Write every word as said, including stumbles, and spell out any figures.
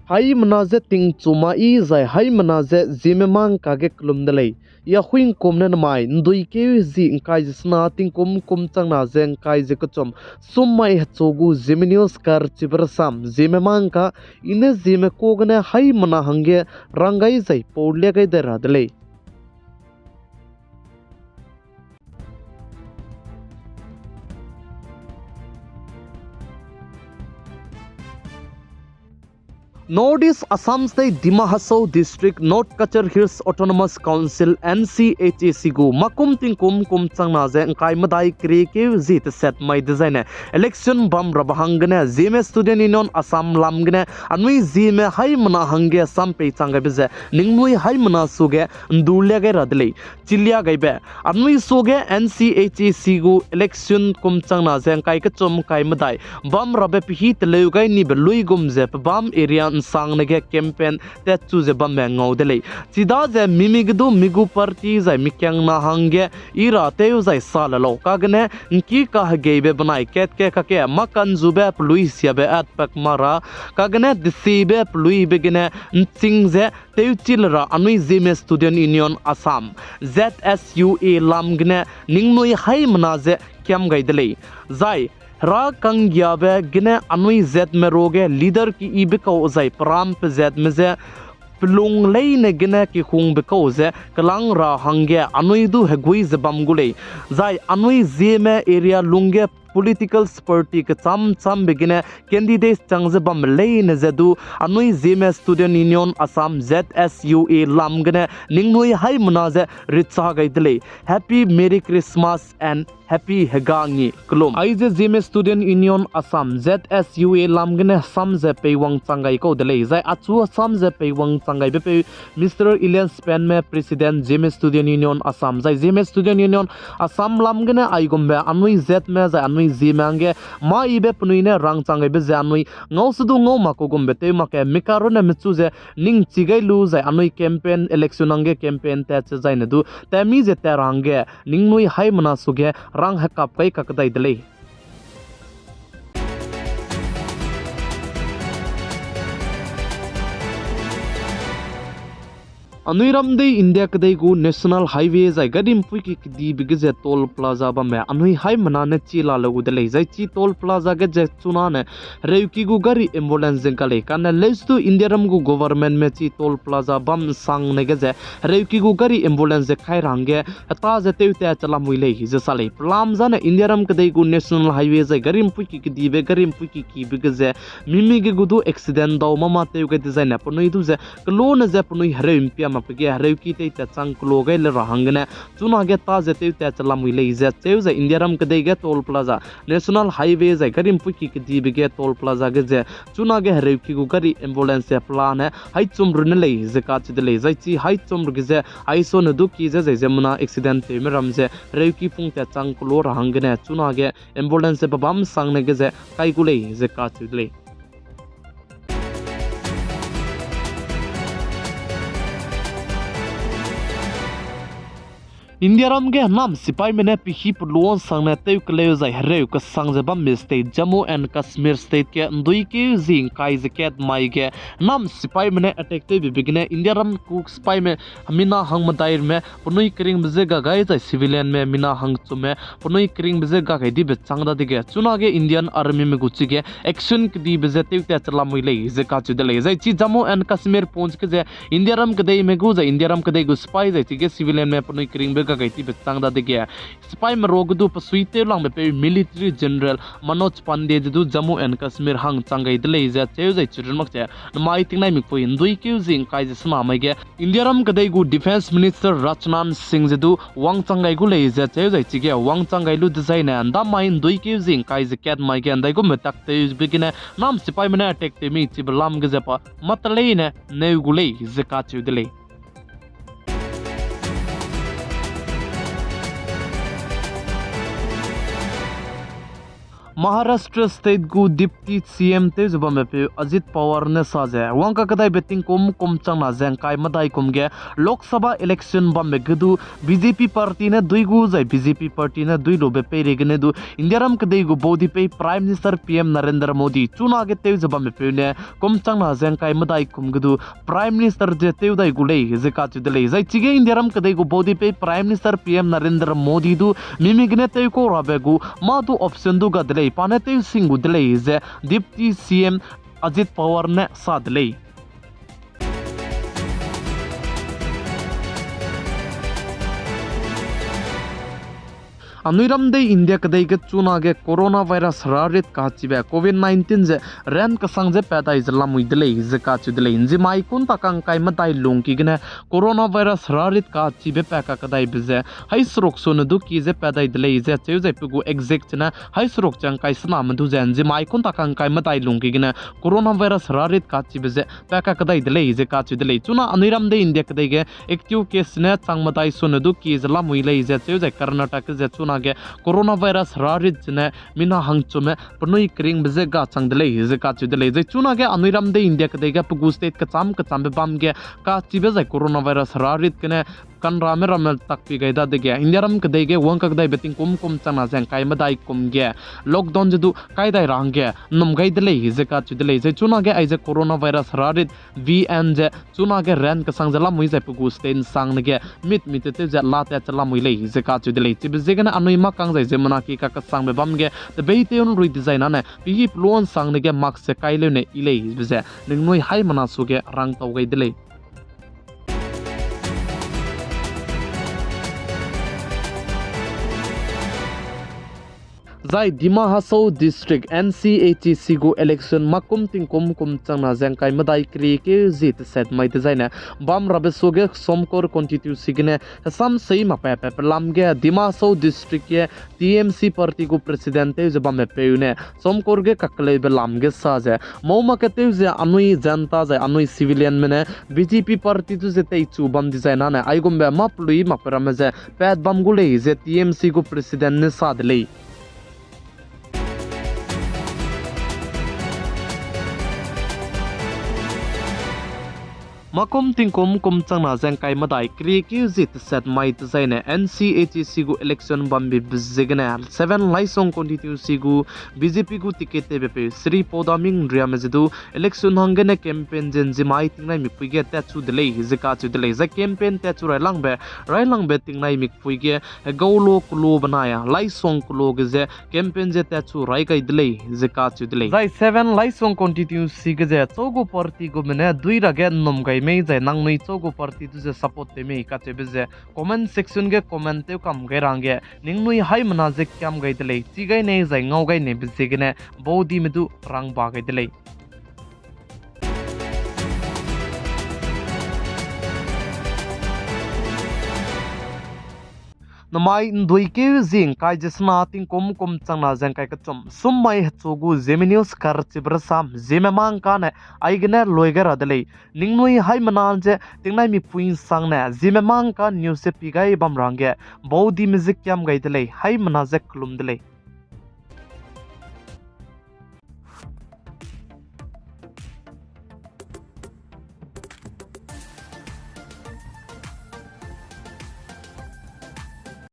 Haimena je tingchu ma i zai haimena je Zeme mâ ngka ge kelum de lei. Ya huingkum ne namai, ’nduikeu zi ’ngkai ze sena tingkum kum changna ze ’ngkai ze kechum, sum mai hechu gu Zeme News karchibe rasam, Zeme mâ ngka, i ne Zeme ka gene haimena hangge rang gai zai pau lia gai dai ra de lei. North East Assam State Dima Hasao District North Cachar Hills Autonomous Council, N C H A C gu makum tingkum kum changna ze ’ngkai medai keriekeu zi teset mai dezaine election bam rabe hanggene Zeme Student Union Assam lam gene anui Zeme haimena hangge sam pei chang gaibe ze ningnui haimena suge ’ndu lia gai ra de lei. Chilia gaibe, anui suge N C H A C gu election kum changna ze ’ngkai kechum ’ngkai medai bam rabe pehî teleu gai nibe luigum ze pebâm area ’nsangne ge campaign tatchu ze bamme ngau de lei. Chidaze mimi ge du mi gu party zai mikiangna hangge i ra tew zai sa le lau. Kagene ’ngki kahegeibe benai kat ke kake mâ ka'nzube pelui siabe atpak ma ra, kagene desibe peluibe gene ’nching ze tewchi le ra anui Zeme Student Union Assam, Z S U A lam gene ningnui haimena ze kiam gai de lei. Zai hera ka'nggiabe gene anui zatme ruage leader keyibe kau zai peram pezatme je pelung leine gene kehungbe kau ze kelang ra hangge anui du hegui ze bam gu lei. Zai anui Zeme area lungge political party kechâm châmbe gene candidates chang ze bamme leine ze du anui Zeme Student Union Assam, Z S U A lam gene ningnui haimena ze richa gai de lei. Happy Merry Christmas and Happy Hega Ngi Kelum. Aize Zeme Student Union Assam, Z S U A lam gene sam ze peiwang chang gai kau de lei. Zai achu sam ze peiwang chang gaibepeu Mister Ilan Spenme, President, Zeme Student Union Assam, zai Zeme Student Union Assam lam gene aigumbe anui zatme zai anui Zeme hangge mâ yibe penui ne rang chang gaibe ze anui ngau se du ngau mak ku gumbe tew mak ke mika runne mechu ze ning chi gai lu zai anui campaign, election hangge campaign tat che zaine du tat mi ze tat ra hangge ningnui haimena suge rang hekap kai kakdai de lei. Anui ram dei India kedei gu National Highway zai gari mpuiki kedibe ge ze toll plaza bamme anui haimena ne chi la le gu de lei. Zai chi toll plaza ge ze chunane hereuki gu gari ambulance ze ga lei. Kane leuse du India ram gu governmentme chi toll plaza bam ’nsangne ge ze hereuki gu gari ambulance ze kai ra hangge heta ze tewtat che lamui lei ze sa lei. Pelam zane India ram kedei gu National Highway zai gari mpuiki kedibe, gari mpuiki kibe ge ze mimi ge gu du accident dau mama tew gai dezaine penui du ze kelone ze penui hereu ’mpia makbe ge hereuki teitat chang kelo gai le ra hanggene chunage ta ze tewtat che lamui lei ze cheu ze India ram kedei ge toll plaza, National Highway zai gari mpuiki kedibe ge toll plaza ge ze chunage hereuki gu gari ambulance ze pelane haichum runne lei ze kacheu de lei. Zai chi haichum ruge ze aisone du ki ze zai ziemmena accident tewme ram ze hereuki pungtat chang kelo ra hanggene chunage ambulance ze pebâm ’nsangne ge ze kai gu lei ze kacheu de lei. India ram ge nam sipaime ne pehî peluang sangne tew keleu zai hereu kesang ze bambe state Jammu and Kashmir state ge ’nduikeu zi ’ngkai ze kat mai ge nam sipaime ne attack tewbe gene India ram gu sipaime mina hang medaime penui keringbe je ga gai zai civilianme mina hangchume penui keringbe je ga gai dibe chang dadege chunage Indian Armyme gu chige action kedibe je tewtat che lamui lei ze kacheu de lei. Zai chi Jammu and Kashmir Poonch ge ze India ram kedeime gu zai India ram kedei gu sipai zai chige civilianme penui keringbe ga gai dibe chang dadege sipaime ruage du pesuitewlangbe peu military general Manoj Pandey ze du Jammu and Kashmir hang chang gai de lei ze cheu zai chirun mak che namai tingnaimikpui ’nduikeu zi ’ngkai ze sena mai ge India ram kedei gu Defence Minister Rajnath Singh ze du wangchang gai gu lei ze cheu zai chige wangchang gai lu dezaine ’ndamai ’nduikeu zi ’ngkai ze kat mai ge ’ndaigumbe taktewbe gene nam sipaime ne attack tew mi chibe lam ge ze pa mâ teleine neu gu lei ze kacheu de lei. Maharashtra State gu Deputy C M tew ze bamme peu Ajit Pawar ne sa ze, wangka kedaibe tingkum kum changna ze ngkai medai kum ge Lok Sabha election bambe ge du B J P party ne dui gu zai B J P party ne dui lube peireigene du Indiaram kedei gu baudi pei Prime Minister P M Narendra Modi chunage tew ze bamme peu ne kum changna ze ngkai medai kum ge du Prime Minister ze tew dai gu lei ze kacheu de lei. Zai chige Indiaram kedei gu baudi pei Prime Minister P M Narendra Modi du mimi gene tewkau rabe gu mâ du option du ga de lei, pa ne tewsing gu de lei ze Deputy C M Ajit Pawar ne sa de lei. Anui ram dei India kedei ge chunage coronavirus herarit kachibe covid nineteen ze ran kesang ze pat dai ze lamui de lei ze kacheu de lei. Nzimai kunta kangkai medai lungki gene coronavirus herarit kachibe pa kakedaibe ze hai seruk sone du ki ze pat dai de lei ze cheu zai pe gu exact chene hai seruk chang kai sename du ze nzimai kunta kangkai medai lungki gene coronavirus herarit kachibe ze pa kakedai de lei ze kacheu de lei. Chuna anui ram dei India kedei ge active case ne chang medai sone du ki ze lamui lei ze cheu zai Karnataka ze chunage coronavirus herarit zene mina hangchume penui keringbe ze ga chang de lei ze kacheu de lei. Zai chunage anui ram dei India kedei ge pe gu state kecham kechambe bam ge kachibe zai coronavirus herarit gene kanrame ramme takpi gai dadege Indiaram kedei ge wangka kedaibe tingkum kum changna ze ngkai medai kum ge lockdown ze du kai dai ra hangge nnum gai de lei ze kacheu de lei. Zai chunage aize coronavirus herarit V N ze chunage ran kesang ze lamui zai pe gu state nsangne ge mit mi tetew ze latat ze lamui lei ze kacheu de lei. Chibe ziegene anui mâ kang zai ziemmena ki kakesangbe bam ge tebeitew nrui dezai nane pehî peluan nsangne ge mask ze kai leu ne yi lei be ze ningnui haimena suage rangtau gai de lei. Zai Dima Hasao District N C A T C gu election mâ kum tingkum kum changna ze ngkai medai keriekeu zie teset mai dezaine bam rabe suage Somkor constituency gene hesam sei makbe pe pelam ge Dima Hasao District ge T M C party gu president tew ze bamme peu ne Somkor ge kakeleube lam ge sa ze, mau mak ke tew ze anui janta zai anui civilianme ne B J P party du ze teichu bam dezai nane aigumbe mâ pelui makbe ramme ze pat bam gu lei ze T M C gu president ne sa de lei. Mâ kum tingkum kum changna ze ngkai medai keriekeu zie teset mai dezaine N C A T C gu election bambe ziegene seven Laisong constituency gu B J P gu ticket tewbe peu Sri Podaming Riame ze du election hanggene campaign ze nzimai tingnai mikpui ge tatchu de lei ze kacheu de lei. Zai campaign tatchu railangbe, railangbe tingnai mikpui ge hegau lo kelo benai a Laisong kelo ge ze campaign ze tatchu rai gai de lei ze kacheu de lei. Zai seven Laisong constituency ge ze châu gu party gume ne dui ra ge nnum gai mei zai nangnui châu gu party du ze support tew mei kacheube ze comment section ge comment tew kam gai ra hangge ningnui haimena ze kiam gai de lei, chi gai nei zai ngau gai neibe ziegene baudime du rangba gai de lei. Namai nduikeu zie ngkai ze sena tingkum kum changna ze ngkai kechum summai hechu gu Zeme News karchibe rasam Zeme mangkane aigene lui gai ra de lei. Ningnui haimena ze tingnai mikpui nsangne Zeme mangka news ze pi gai bam ra hangge baudime ze kiam gai de lei, haimena ze kelum de lei.